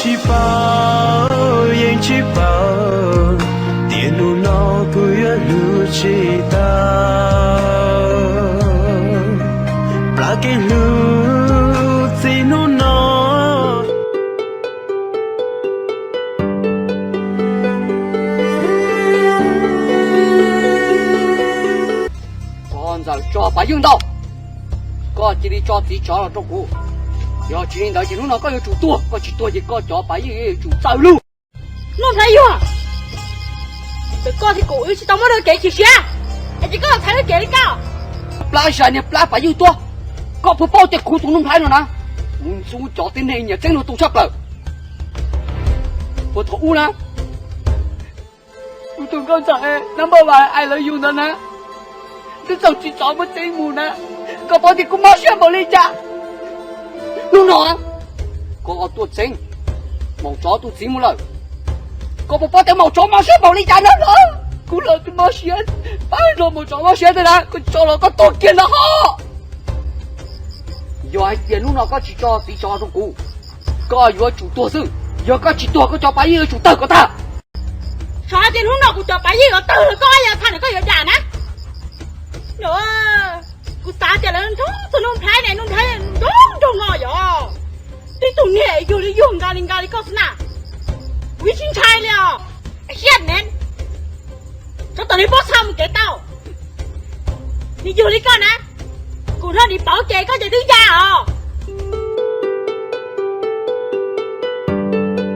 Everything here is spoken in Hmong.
Tsis paub, yeej tsis paub, tias hnub no kuv yuav hlub tsis tau, plab kev hlub txij hnub no. Koj ntxawm tso Paj Ywg ntau, koj cia li tso txiv tsov los rau kuv. Yog tsis li ntawd ces hnub no koj yuav tsum tuag, koj tsis tuag ces koj cov Paj Ywg yuav tsum txawj lug. Nuj Nplhaib Yuag, txawm koj thiab kuv wb tsis tau muaj dua kev chim siab, es ces koj txhais lub kev li koj. Plab zais niag plab Paj Ywg tuag, koj puas paub tias kuv tus Nuj Nplhaib no na, kuv ntxub cov tib neeg nyiam txeeb luag tus tshaj plaws. Puag thaum ub na, kuv tus nkauj ntxawm na, npaj vas ais lawv yug ntawd na, twb txaus tsis txog muab txeeb mus na, koj paub tias kuv mob siab npaum li cas. Hnub no koj tuaj txeeb maum tsov tus txiv mus lawm, koj puas paub tias maum tsov mob siab npaum li cas na los? Kuv los twb mob siab, pab los maum tsov mob siab thiab na, koj tso los koj tuag kiag ntag hos. Yog hais tias hnub no koj tsis tso txiv tsov rau kuv, koj yuav tsum tuag xwb. Yog koj tsis tuag koj cov Paj Ywg yuav tsum tawg kom tag. Xyov hais tias hnub no kuv cov Paj Ywg yuav tawg los koj yuav txhais, koj yuav dam na. Kuv xav tias lawv nrog txog Nuj Nplhaib ne, Nuj Nplhaib nrog nrog no yog tib tug niag yug li yug, nqa li nqa li koj xwb na. Kuv yeej tsis ntshai li os. Siab ne, tsov tom niag pob txha mus kev tau. Niag yug li koj na, kuv nrog nws pauv ces koj ces twb ya os.